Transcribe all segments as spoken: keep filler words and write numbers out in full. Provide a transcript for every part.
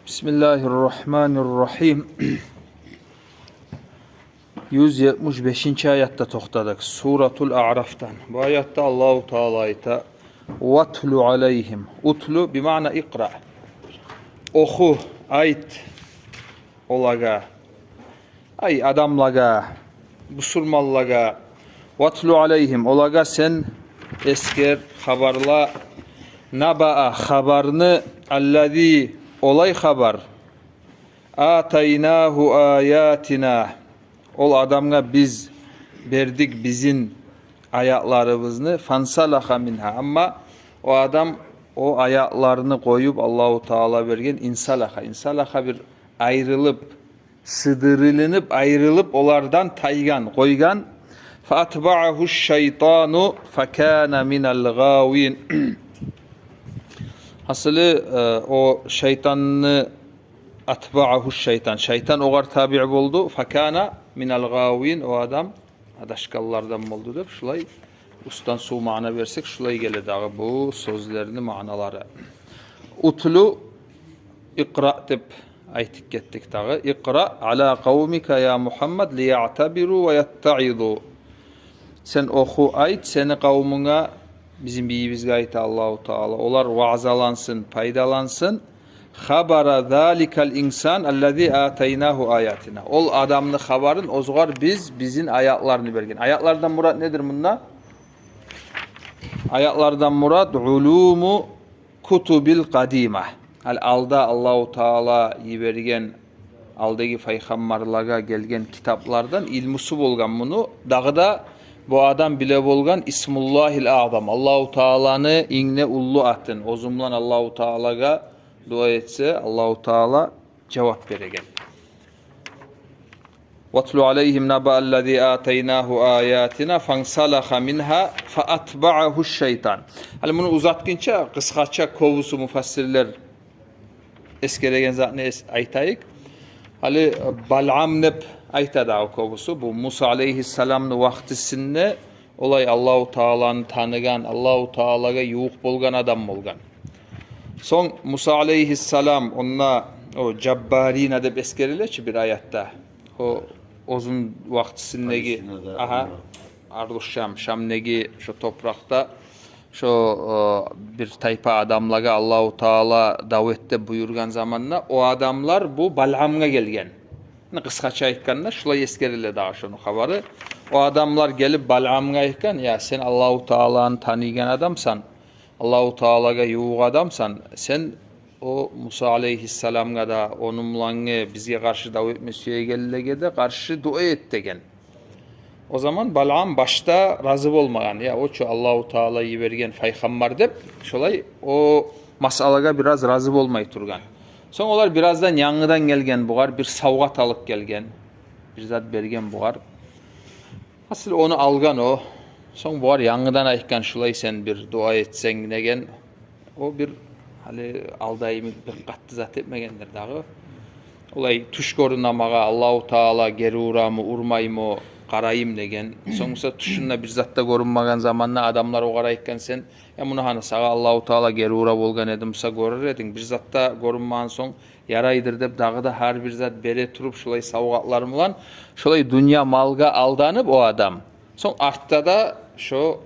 Бисмиллагьи ррагьмани ррагьим. Юз етмиш бешинчи аятда токътадыкъ. Суратул Аърафдан. Бу аятда Аллагьу Таала айта: «Ватлу алайгьим». Утлу бимаъна икъра. Оху, айт олагъа. Ай, адамлагъа, бусурманлагъа. «Ватлу алайгьим», олагъа сен эсгер, хабарла. «Набаа», хабарны. «Аллази», олай хабар. «Атайнагьу аятина», ол адамгъа биз бердик бизин аятларыбызны. «Фансалагьа мингьа», амма о адам о аятларны къоюп, Аллагьу Таала берген, «инсалагьа», «инсалагьа» бир айрылып, сыдырылынып, айрылып, олардан тайгъан, къойгъан. «Фаатбаагьу шайтану факана минал гъавин». Гьасили, э, о шайтанны, «атбаагьу шайтан», шайтан огъар табиъ болду. «Факана минал гъавин», о адам адашгъанлардан болду деп, шулай уьстден сув маъна берсек, шулай геле дагъы бу сёзлени маъналары. «Утлу», икъра деп айтып гетдик дагъы. «Икъра ала къавмика я Мугьаммад лияътабиру ва яттаизу». Сен оху, айт сени къавмунга, бизин бийибизге айта Аллагьу Таала, олар ваъзалансын, пайдалансын. «Хабара заликал инсан аллази атайнагьу аятина». Ол адамны хабарын, оьзюгер биз бизин аятларны берген. Аятлардан мурат недир мунда? Аятлардан мурат улуму кутубил къадима. Ал-, алда Аллагьу Таала йиберген, алдагъы пайхаммарлагъа гелген китаплардан илмусу болгъан муну. Дагъы да бу адам биле болгъан Исмуллагьил Аъзам, Аллагьу Тааланы инг де уллу атын. Оьзю булан Аллагьу Таалагъа дуа этсе, Аллагьу Таала жавап береген. «Ватлу алайгьим набааллази атайнагьу аятина фансалагьа мингьа фаатбаагьу шайтан». Гьали муну узатгъынча, къысгъача кёбюсю муфассирлер эсгереген затны эс-, айтайыкъ. Гьали Балъам деп айта дагъы кёбюсю. Бу Муса алейгьиссаламны вакътисинде олай Аллагьу Тааланы таныгъан, Аллагьу Таалагъа ювукъ болгъан адам болгъан. Сонг Муса алейгьиссалам, онда о жаббарина деп эсгериле чи бир аятда. О оьзюню вакътисиндеги, Палестинада, агьа, Арду Шам, Шамдагъы шо топуракъда шо, э, бир тайпа адамлагъа Аллагьу Таала дав эт деп буюргъан заманда, о адамлар бу Балъамгъа гелген. Къысгъача айтгъанда, шулай эсгериле дагъы шону хабары. О адамлар гелип Балъамгъа айтгъан: «Я, сен Аллагьу Тааланы таныйгъан адамсан, Аллагьу Таалагъа ювукъ адамсан, сен о Муса алейгьиссаламгъа да, ону булангъы бизге къаршы дав этме сюегенлеге де къаршы дуа эт», — деген. О заман Балъам башда рази болмагъан. Я, о чу Аллагьу Таала йиберген пайхаммар деп, шолай о масъалагъа бираз рази болмай тургъан. Сонг олар бираздан янгыдан гелген бугъар, бир савгъат алып гелген, бир зат берген бугъар. Асыл ону алгъан о. Сонг бугъар янгыдан айтгъан: «Шулай сен бир дуа этсенг», — деген. О бир, гьали, алда йимик бир къатты зат этмегендир дагъы. Олай: «Тюш гёрюне магъа, Аллагьу Таала гери урамы, урмаймы, къарайым», — деген. Сонг буса тюшюнде бир зат да гёрюнмеген заманда адамлар огъар айтгъан: «Сен, я, муну гьана, сагъа Аллагьу Таала гери ура болгъан эди буса, гёрер эдинг, бир зат да гёрюнмеген сонг, ярайдыр», — деп, дагъы да гьар бир зат бере туруп, шулай савгъатлар булан, шулай дюнья малгъа алданып о адам. Сонг артда да шо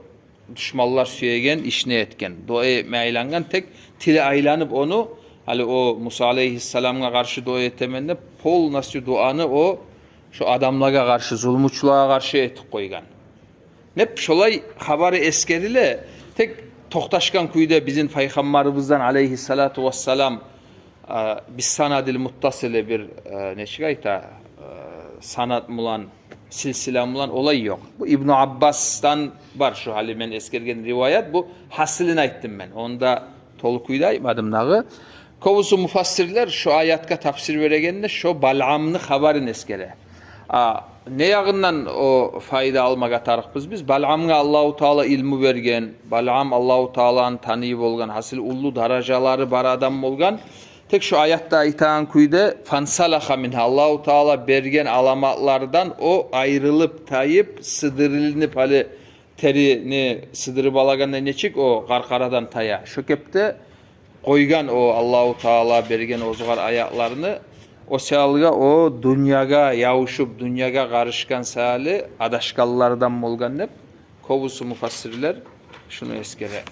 душманлар сюеген ишни этген. Дуа этме айлангъан, тек тили айланып ону, гьали о Муса алейгьиссаламгъа къаршы дуа этемен деп, полностью дуаны о шо адамлагъа къаршы, зулмучулагъа къаршы этип къойгъан. Неп шолай хабары эсгериле, тек токъташгъан кюйде бизин пайхаммарыбыздан алейгьиссалату вассалам, а, бис санадил муттасили бир, а, нечик айта, а, санад булан, силсила булан олай ёкъ. Бу Ибну Аббасдан бар шу гьали мен эсгерген риваят, бу гьасилин айтдым мен. Онда толу кюйде айтмадым дагъы. Кёбюсю муфассирлер шо аятгъа тафсир берегенде шо Балъамны хабарын эсгере. А, не ягъындан о пайда алмагъа тарыкъбыз биз? Балъамгъа Аллагьу Таала илму берген, Балъам Аллагьу Тааланы таный болгъан, гьасил уллу даражалары бар адам болгъан. Тек шо аятда айтагъан кюйде, фансалагьа мингьа, Аллагьу Таала берген аламатлардан о айрылып, тайып, сыдырылынып, гьали терини сыдырып алагъанда нечик о къаркъарадан тая, шо кепде къойгъан о Аллагьу Таала берген оьзюгъар аятланы, о саялгъа о дюньягъа ябушуп, дюньягъа къарышгъан саялы адашгъанлардан болгъан деп кёбюсю муфассирлер шуну эсгере.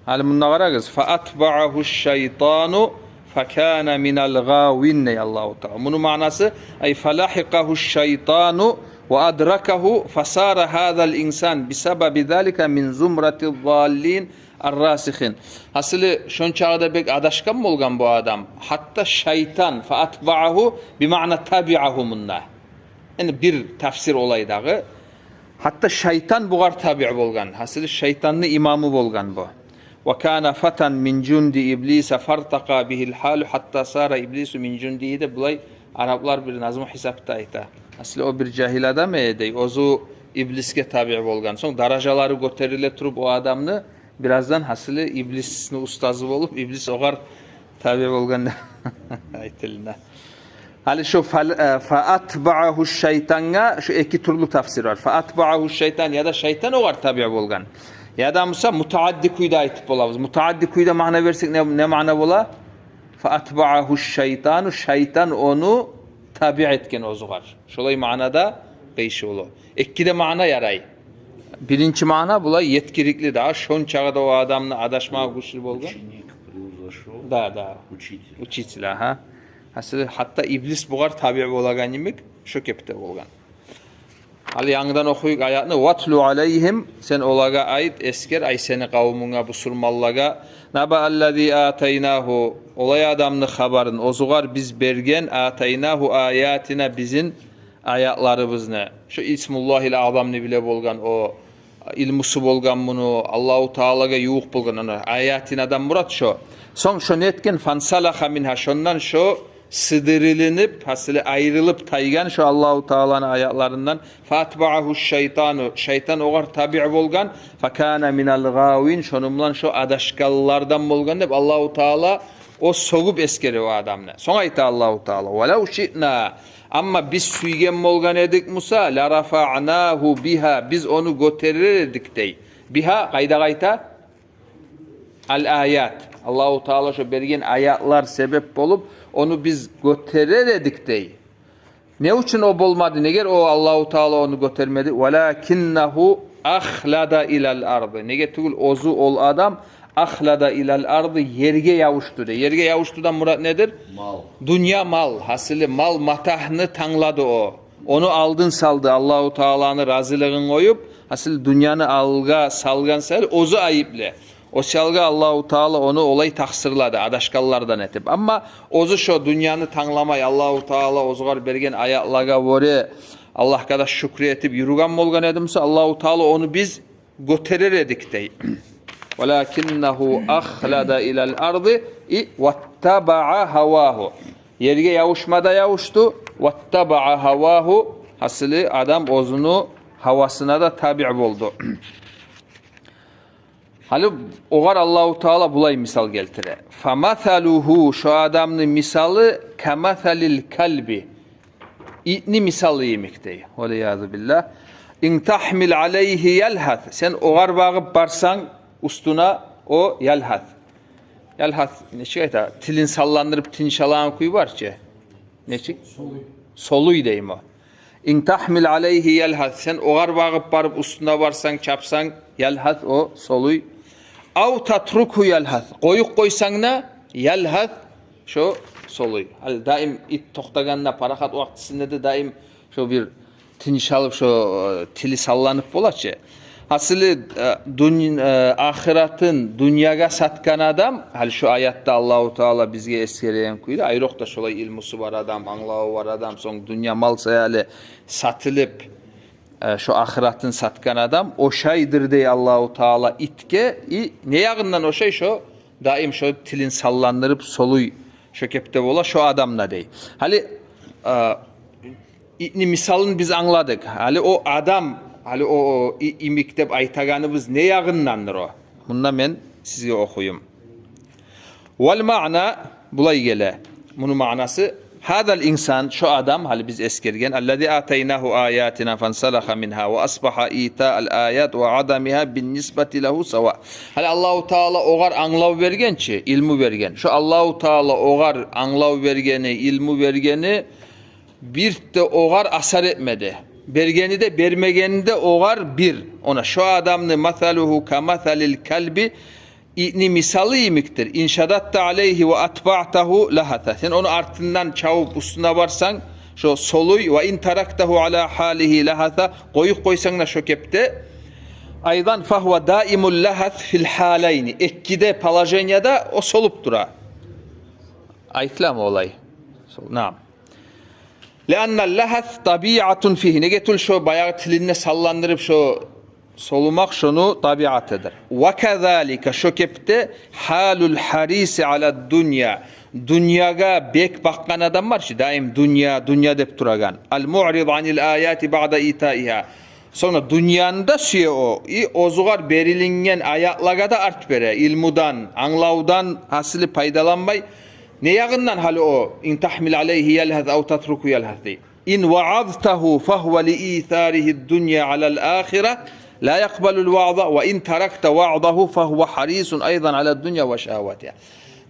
Гьали мунда къарагъыз. فأتبعه الشيطان فكان من الغاوين, дей Аллагьу Таала. Муну маънасы, أي فلحقه الشيطان وأدركه فصار هذا الإنسان بسبب ذلك من زمرة الضالين الراسخين. Гьасили, шончакъы да бек адашгъан болгъан бу адам. Гьатта шайтан, فأتبعه بمعنى تبعه мунда. Энни бир тафсир олай дагъы. Гьатта шайтан бугъар табиъ болгъан. Гьасили, шайтанны имамы болгъан бу. وكان فتى من جند إبليس فارتقى به الحال حتى صار إبليس من جنده деп булай араплар бир назму гьисапда айта. Гьасили, о бир жагьил адам эди, дей, оьзю иблисге табиъ болгъан. Сонг даражалары гётериле туруп о адамны, бираздан гьасили иблисни устазы болуп, иблис огъар табиъ болгъан деп айтылына. Гьали шо фал-, э, فأتبعه الشيطان-гъа шо эки тюрлю тафсир бар. فأتبعه الشيطان, яда шайтан огъар табиъ болгъан. Яда буса мутаадди кюйде айтып болабыз. Мутаадди кюйде маъна берсек, не, не маъна бола? فأتبعه الشيطان, шайтан ону табиъ этген оьзюгъар. Шолай маънада къыйышывлу. Эки де маъна ярай. Биринчи маъна булай етгирикли дагъы, шончакъы да о адамны адашмагъа гючлю болгъан. Ученик превзошёл Да, да. Учителя. Учителя, агьа. Гьасили, гьатта иблис бугъар табиъ болагъан йимик, шо кепде болгъан. Гьали янгыдан охуюкъ аятны. واتل عليهم, сен олагъа айт, эсгер, ай сени къавумунга, бусурманлагъа, نبأ الذي آتيناه, олай адамны хабарын, оьзюгъар биз берген, آتيناه آياتنا, бизин аятларыбызны. Шо Исмуллагьил Аъзамны биле болгъан, о илмусу болгъан муну, Аллагьу Таалагъа ювукъ болгъан, ана, аятинадан мурат шо. Сонг шо нетген, فانسلخ منها, шондан шо сыдырылынып, гьасили, айрылып тайгъан шо Аллагьу Тааланы аятларындан. فأتبعه الشيطان, шайтан огъар табиъ болгъан. فكان من الغاوين, шону булан шо адашгъанлардан болгъан деп Аллагьу Таала о сёгюп эсгере о адамны. Сонг айта Аллагьу Таала: ولو شئنا, амма биз сюйген болгъан эдик буса, لرفعناه بها, биз ону гётерер эдик, дей. بها къайда къайта? الآيات. Аллагьу Таала шо берген аятлар себеп болуп, ону биз гётерер эдик, дей. Не учун о болмады? Негер о Аллагьу Таала ону гётермеди? ولكنه أخلد إلى الأرض. Неге тюгюл, оьзю ол адам أخلد إلى الأرض, ерге ябушду, дей. Ерге ябушдудан мурат недир? Мал. Дюнья мал, гьасили, мал матагьны танглады о. Ону алдын салды, Аллагьу Тааланы разилигин къоюп, гьасили, дюньяны алгъа салгъан саялы оьзю айыплы. О саялгъа Аллагьу Таала ону олай такъсырлады, адашгъанлардан этип. Амма оьзю шо дюньяны тангламай, Аллагьу Таала оьзюгъар берген аятлагъа гёре, Аллагьгъа да шюкюр этип юрюген болгъан эди буса, Аллагьу Таала ону биз гётерер эдик, дей. ولكنه أخلد إلى الأرض, и, واتبع هواه. Ерге ябушма да ябушду, واتبع هواه, гьасили, адам оьзюню гьавасына да табиъ болду. Гьали огъар Аллагьу Таала булай мисал гелтире. فمثله, шо адамны мисалы, كمثل الكلب, итни мисалы йимик, дей. والعياذ بالله. إن تحمل عليه يلهث, сен огъар багъып барсанг уьстюне, о يلهث. يلهث нечик айта? Тилин салландырып тынч алагъан кюй бар чы. Нечик? Солуй. Солуй дейми о? إن تحمل عليه يلهث. Сен огъар багъып барып уьстюне барсанг, чапсанг, يلهث, о солуй. أو تتركه يلهث. Къоюп къойсанг да, يلهث, шо солуй. Гьали даим ит токътагъанда, парахат вакътисинде де даим шо бир тынч алып, шо, э, тили салланып бола чы. Гьасили, э, дюнь-, э, ахыратын дюньягъа сатгъан адам, гьали шо аятда Аллагьу Таала бизге эсгереген кюйде, айрокъда шолай илмусу бар адам, англаву бар адам, сонг дюнья мал саялы сатылып, э, шо ахыратын сатгъан адам ошайдыр, дей Аллагьу Таала, итге. И не ягъындан ошай? Шо даим шо тилин салландырып солуй, шо кепде бола шо адам да, дей. Гьали, э, итни мисалын биз англадыкъ. Гьали о адам, гьали о, о и-, йимик деп айтагъаныбыз не ягъындандыр о? Мунда мен сизге охуюм. والمعنى, булай геле. Муну маънасы, هذا الإنسان, шо адам, гьали биз эсгерген, الذي آتيناه آياتنا فانسلخ منها وأصبح إيتاء الآيات وعدمها بالنسبة له سواء. Гьали Аллагьу Таала огъар англав берген чи, илму берген. Шо Аллагьу Таала огъар англав бергени, илму бергени бир де огъар асар этмеди. Бергени де, бермегени де огъар бир. Она шо адамны مثله كمثل الكلب, итни мисалы йимикдир. إن شددت عليه وأتبعته لهث. Сен ону артындан чабып уьстюне барсанг, шо солуй, وإن تركته على حاله لهث, къоюп къойсанг да шо кепде. أيضا فهو دائم اللهث في الحالين. Эки де положенияда о солуп тура. Айтыламы олай? Сол-, نعم. لأن اللهث طبيعة فيه. Неге тюгюл шо баягъы тилинде салландырып шо солумакъ шону табиатыдыр. وكذلك, шо кепде حال الحريص على الدنيا. Дюньягъа бек бакъгъан адам бар чы, даим дюнья, дюнья деп турагъан. المعرض عن الآيات بعد إيتائها. Сонг дюньяны да сюе о, и оьзюгъар берилинген аятлагъа да арт бере, илмудан, англавдан гьасили пайдаланмай. Не ягъындан гьали о, إن تحمل عليه يلهث أو تتركه يلهث дей. إن وعظته فهو لإيثاره الدنيا على الآخرة لا يقبل الوعظ، وإن تركت وعظه فهو حريص أيضا على الدنيا وشهواتها.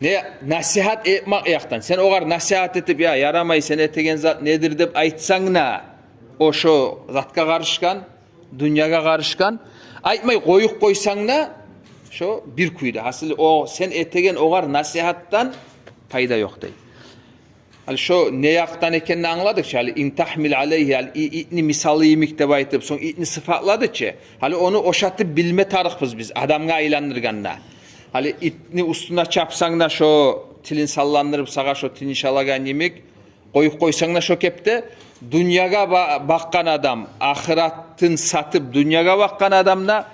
Не, насигьат этмек якъдан. Сен огъар насигьат этип, я, ярамай, сен этеген зат недир деп айтсанг да, о шо затгъа къарышгъан, дюньягъа къарышгъан. Айтмай къоюп къойсанг да, шо бир кюйде. Гьасили о сен этеген огъар насигьатдан пайда ёкъ дей. Гьали шо не якъдан экенин англадыкъ чы, гьали إن تحمل عليه, гьали и-, итни мисалы йимик деп айтып, сонг итни сыфатлады чы. Гьали ону ошатып билме тарыкъбыз биз, адамгъа айландыргъанда. Гьали итни уьстюне чапсанг да, шо тилин салландырып, сагъа шо тыныш алагъан йимик, къоюп къойсанг да шо кепде, дюньягъа ба-, бакъгъан адам, ахыратын сатып, дюньягъа бакъгъан адам да,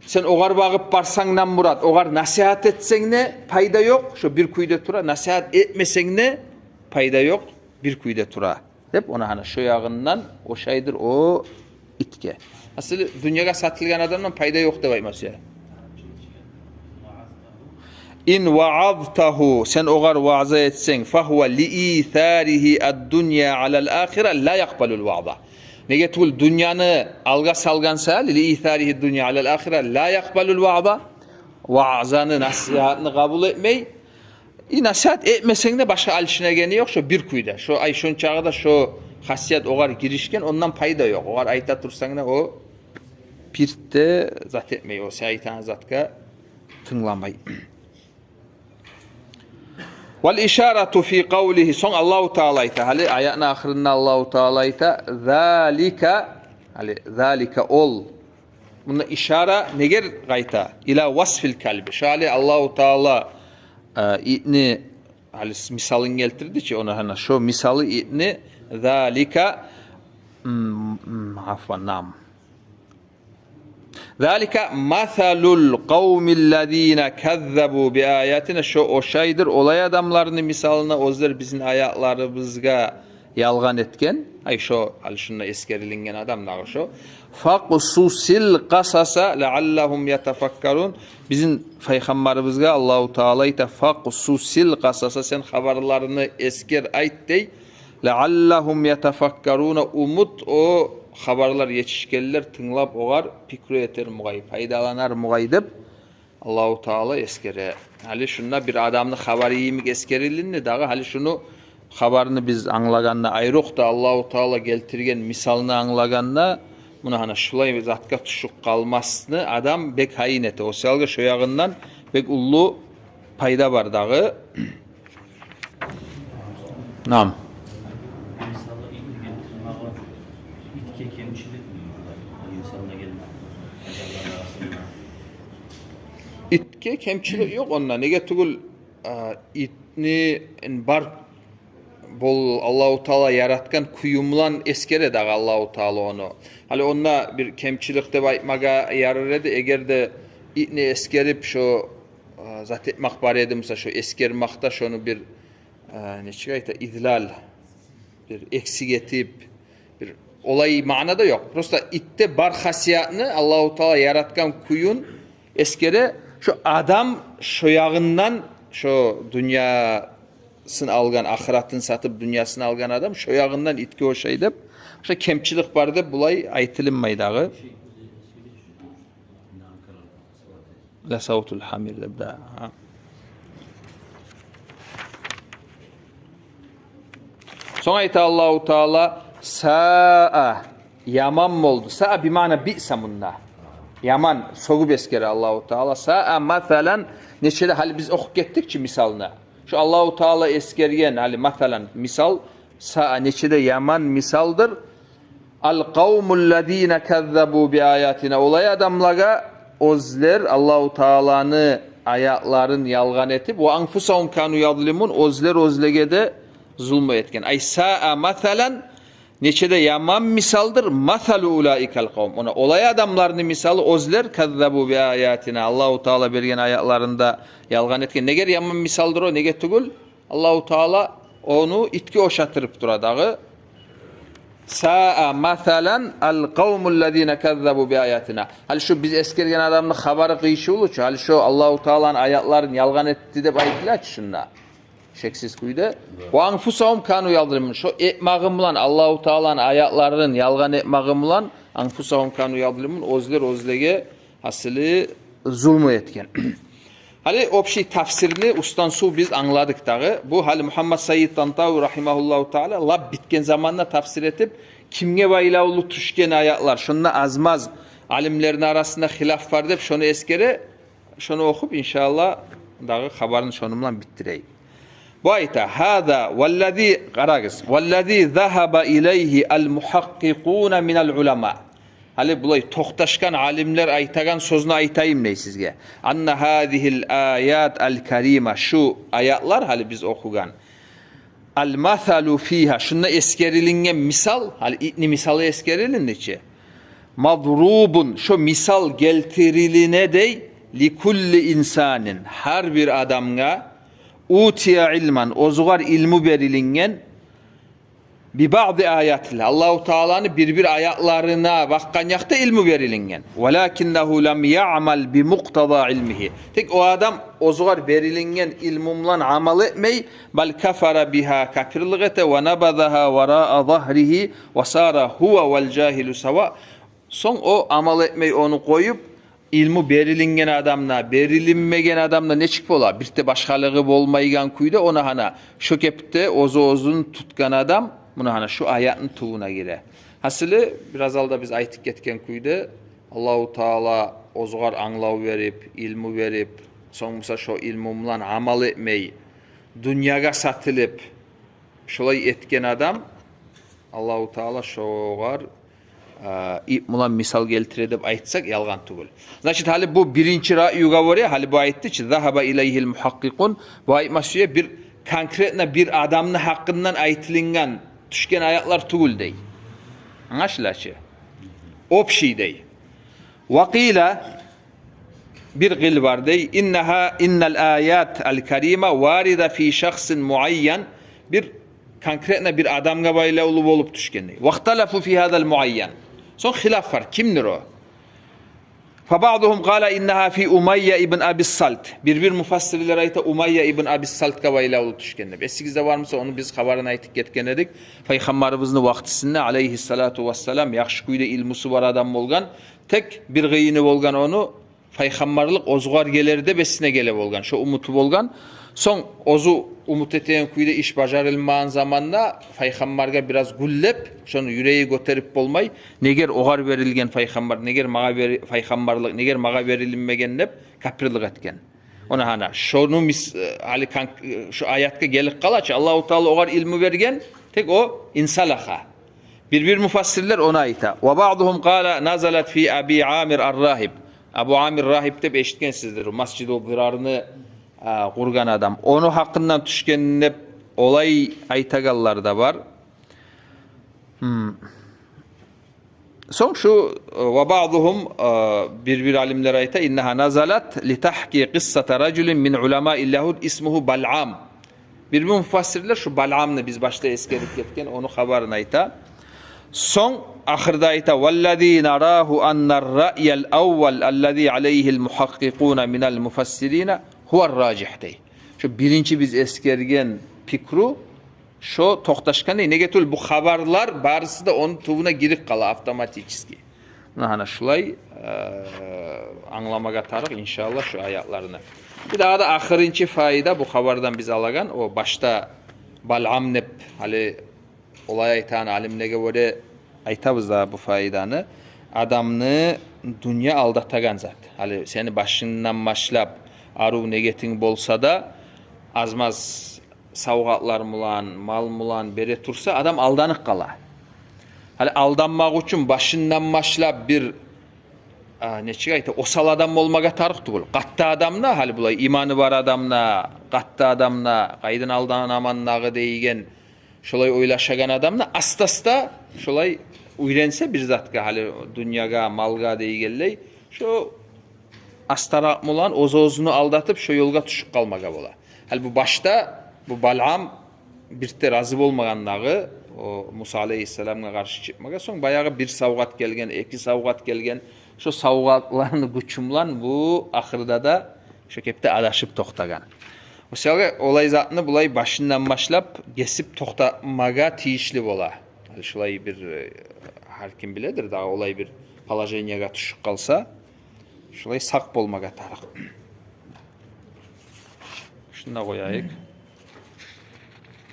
сен огъар багъып барсанг да мурат, огъар насигьат этсенг де пайда ёкъ, шо бир кюйде тура, насигьат этмесенг де пайда ёкъ, бир кюйде тура. Деп, она гьана шо ягъындан ошайдыр о итге. Гьасили, дюньягъа сатылгъан адамдан пайда ёкъ деп айтмасы я. إن وعظته, сен огъар ваъза этсенг, فهو لإيثاره الدنيا على الآخرة لا يقبل الوعظ. Неге тюгюл дюньяны алгъа салгъан саялы, لإيثاره الدنيا على الآخرة لا يقبل الوعظ. Ваъзаны, насигьатны къабул этмей, и насигьат этмесенг де башгъа алышынагъаны ёкъ, шо бир кюйде. Шо, ай, шончагъы да шо хасият огъар гиришген, ондан пайда ёкъ. Огъар айта турсанг да, о бир де зат этмей, о сен айтагъан затгъа тынгламай. والإشارة في قوله, сонг Аллагьу Таала айта, гьали аятны ахырында Аллагьу Таала айта, ذلك, гьали ذلك ол. Мунда ишара негер къайта? إلى وصف الكلب. Шо гьали Аллагьу Таала, э, итни, гьали с-, мисалын гелтирди чи, она гьана шо мисалы итни, ذلك, м, м, عفوا, نعم. ذلك مثل القوم الذين كذبوا بآياتنا. Шо ошайдыр олай адамланы мисалына, оьзлер бизин аятларыбызгъа ялгъан этген, ай, шо, гьали шунда эсгерилинген адам дагъы шо. فاقصص القصص لعلهم يتفكرون. Бизин пайхаммарыбызгъа Аллагьу Таала айта, فاقصص القصص, сен хабарларыны эсгер, айт дей. لعلهم يتفكرون, умут о хабарлар етишгенлер тынглап огъар пикру этер мугъай, пайдаланар мугъай деп. Аллагьу Таала эсгере. Гьали шунда бир адамны хабары йимик эсгерилинди дагъы. Гьали шуну хабарны биз англагъанда, айрокъда Аллагьу Таала гелтирген мисалны англагъанда, муна гьана шулай затгъа тюшюп къалмасны адам бек гьайын эте. О саялгъа шо ягъындан бек уллу пайда бар дагъы. نعم. Мисалы, итни гелтирмеге итге кемчиликми булай? Мисалына гелмек. Адамлар арасында. Итге кемчилик ёкъ онда. Неге тюгюл, а, итни, ин, бар бол, Аллагьу Таала яратгъан кюю булан эсгере дагъы Аллагьу Таала ону. Гьали онда бир кемчилик деп айтмагъа ярар эди, эгер де итни эсгерип, шо, а, зат этмек бар эди, мисал, шо эсгермекде шону бир, а, нечик айта, излал, бир эксик этип, бир олай маъна да ёкъ. Просто итде бар хасиятны, Аллагьу Таала яратгъан кююн эсгере, шо адам шо ягъындан, шо дюнья дюньясын алгъан, ахыратын сатып, дюньясын алгъан адам шо ягъындан итге ошай деп, шо кемчилик бар деп булай айтылынмай дагъы. Ласавтул хамир деп да. Гьа. Сонг айта Аллагьу Таала: «Саа», яман болду. «Саа» бимаъна «биъса» мунда. Яман, сёгюп эсгере Аллагьу Таала. «Саа масалан», нече де, гьали биз охуп гетдик чи мисалны. Шо Аллагьу Таала эсгерген, гьали, масалан, мисал, «саа», нече де яман мисалдыр. «Ал-къавмуллазина каззабу би аятина». Олай адамлагъа, оьзлер Аллагьу Тааланы аятларын ялгъан этип, «ва анфусагьум кану язлимун», оьзлер оьзлеге де зулму этген. Ай, «саа масалан», нече де яман мисалдыр, «масалу улаикал къавм». Она олай адамланы мисалы, оьзлер, «каззабу би аятина», Аллагьу Таала берген аятларын да ялгъан этген. Негер яман мисалдыр о, неге тюгюл? Аллагьу Таала ону итге ошатып тура дагъы. «Саа масалан ал-къавмуллазина каззабу би аятина». Гьали шо биз эсгерген адамны хабары къыйышывлу чу. Гьали шо Аллагьу Тааланы аятларын ялгъан этди деп айтыла чы шунда. Шексиз кюйде. «Ва анфусагьум кану язлимун». Шо этмагъы булан, Аллагьу Тааланы аятларын ялгъан этмагъы булан, «анфусагьум кану язлимун», оьзлер оьзлеге гьасили зулму этген. Гьали общий тафсирни уьстден-сув биз англадыкъ дагъы. Бу гьали Мугьаммад Саид Тантави рагьимагьуллагьу таала лап битген заманда тафсир этип, кимге байлавлу тюшген аятлар, шунда аз-маз алимлени арасында хилаф бар деп, шону эсгере, шону охуп, иншааллагь, дагъы хабарын шону булан битдирейик. Бу айта: «Гьаза валлази», къарагъыз, «валлази загьаба илайгьи ал-мугьакъкъикъуна минал улама». Гьали булай токъташгъан алимлер айтагъан сёзню айтайым дей сизге. «Анна гьазигьил аят ал-карима», шу аятлар, гьали биз охугъан, «ал-масалу фигьа», шунда эсгерилинген мисал, гьали итни мисалы эсгерилинди чи. «Мадрубун», шо мисал гелтирилине дей, «ликулли инсанин», гьар бир адамгъа, «утия илман», оьзюгъар илму берилинген, «би баъди аятиллагь», Аллагьу Тааланы бир-бир аятларына бакъгъан якъда илму берилинген. «Валакиннагьу лам яъмал би мукътаза илмигьи». Тек о адам оьзюгъар берилинген илму булан амал этмей, «бал кафара бигьа», капирлик эте, «ва набазагьа вараа загьригьи ва сара гьува вал жагьилу сава». Сонг о амал этмей, ону къоюп, илму берилинген адам да, берилинмеген адам да нечик бола? Бир де башгъалыгъы болмайгъан кюйде, она гьана шо кепде оьзю-оьзюн тутгъан адам, муна гьана шу аятны тюбюне гире. Гьасили, бираз алда биз айтып гетген кюйде, Аллагьу Таала оьзюгъар англав берип, илму берип, сонг буса шо илму булан амал этмей, дюньягъа сатылып, шолай этген адам, Аллагьу Таала шогъар, а, ип булан мисал гелтире деп айтсакъ, ялгъан тюгюл. Значит, гьали бу биринчи раъюгъа гёре, гьали бу айтды чы, «загьаба илайгьил мугьакъкъикъун», бу айтма сюе бир конкретно бир адамны гьакъындан айтылынгъан, тюшген аятлар тюгюл дей. Англашыла чы? Общий дей. «Ва къила», бир къыл бар дей, «иннагьа, иннал аят ал-карима варида фи шахсин муайян», бир конкретно бир адамгъа байлавлу болуп тюшген дей. «Вахталафу фи гьазал муайян». Сонг хилаф бар, кимдир о? «Фа баъдугьум къала иннагьа фи Умайя ибн Абис Салт». Бир-бир муфассирлер айта, Умайя ибн Абис Салтгъа байлавлу тюшген деп. Эсигизде бар буса, ону биз хабарын айтып гетген эдик. Пайхаммарыбызны вакътисинде, алайгьиссалату вассалам, яхшы кюйде илмусу бар адам болгъан. Тек бир къыйыны болгъан ону, пайхаммарлыкъ оьзюгъар гелер деп эсине геле болгъан, шо умуту болгъан. Сонг оьзю умут этеген кюйде иш бажарылмагъан заманда пайхаммаргъа бираз гюллеп, шону юреги гётерип болмай, негер огъар берилген пайхаммар, негер магъа бери-, пайхаммарлыкъ, негер магъа берилинмеген деп капирлик этген. Она гьана, шону мис-, э, гьали кан-, э, шо аятгъа гелип къала чы, Аллагьу Таала огъар илму берген, тек о инсалаха. Бир-бир муфассирлер ону айта. «Ва баъдугьум къала назалат фи Аби Амир ар-рагьиб». Абу Амир рагьиб деп эшитгенсиздир, Масжидул Дирарны, а, къургъан адам. Ону гьакъындан тюшген деп олай айтагъанлар да бар. Гьм. Сонг шу, э, «ва баъдугьум», э, бир-бир алимлер айта, «иннагьа назалат ли тагькъи къиссати ражулин мин уламаил ягьуд исмугьу Балъам». Бир-бир муфассирлер шу Балъамны, биз башда эсгерип гетген, ону хабарын айта. Сонг ахырда айта: «Валлази нарагьу анна ар-раъя ал-аввал аллази алайгьи ал-мугьакъкъикъуна мин ал-муфассирина гьува ар-ражигь», дей. Шу биринчи биз эсгерген пикру шо токъташгъан. Неге тюгюл, бу хабарлар барысы да ону тюбюне гирип къала автоматически. Муна гьана шулай, э, англамагъа тарыкъ, иншааллагь, шу аятланы. Бир дагъы да ахырынчы пайда бу хабардан биз алагъан, о башда Балъам деп, гьали олай айтагъан алимлеге гёре айтабыз да бу пайданы. Адамны дюнья алдатагъан зат. Гьали сени башынгдан башлап арив негетинг болса да, аз-маз савгъатлар булан, мал булан бере турса, адам алданып къала. Гьали алданмакъ учун башындан башлап бир, а, нечик айта, осал адам болмагъа тарыкъ тюгюл. Къатты адам да, гьали булай иманы бар адам да, къатты адам да, къайдан алданаман дагъы дейген, шолай ойлашагъан адам да аста-аста шолай уьйренсе бир затгъа, гьали дюньягъа, малгъа дейгенлей, шо астаракъ булан оьз-оьзюн алдатып, шо ёлгъа тюшюп къалмагъа бола. Гьали бу башда бу Балъам бирт де рази болмагъан дагъы, о Муса алейгьиссаламгъа къаршы чыкъмагъа. Сонг баягъы бир савгъат гелген, эки савгъат гелген. Шо савгъатланы гючю булан бу ахырда да шо кепде адашып токътагъан. О саялы олай затны булай башындан башлап гесип токътатмагъа тийишли бола. Гьали шулай бир, э, гьар ким биледир дагъы, олай бир положениягъа тюшюп къалса, шулай сакъ болмагъа тарыкъ. Шунда къояйыкъ.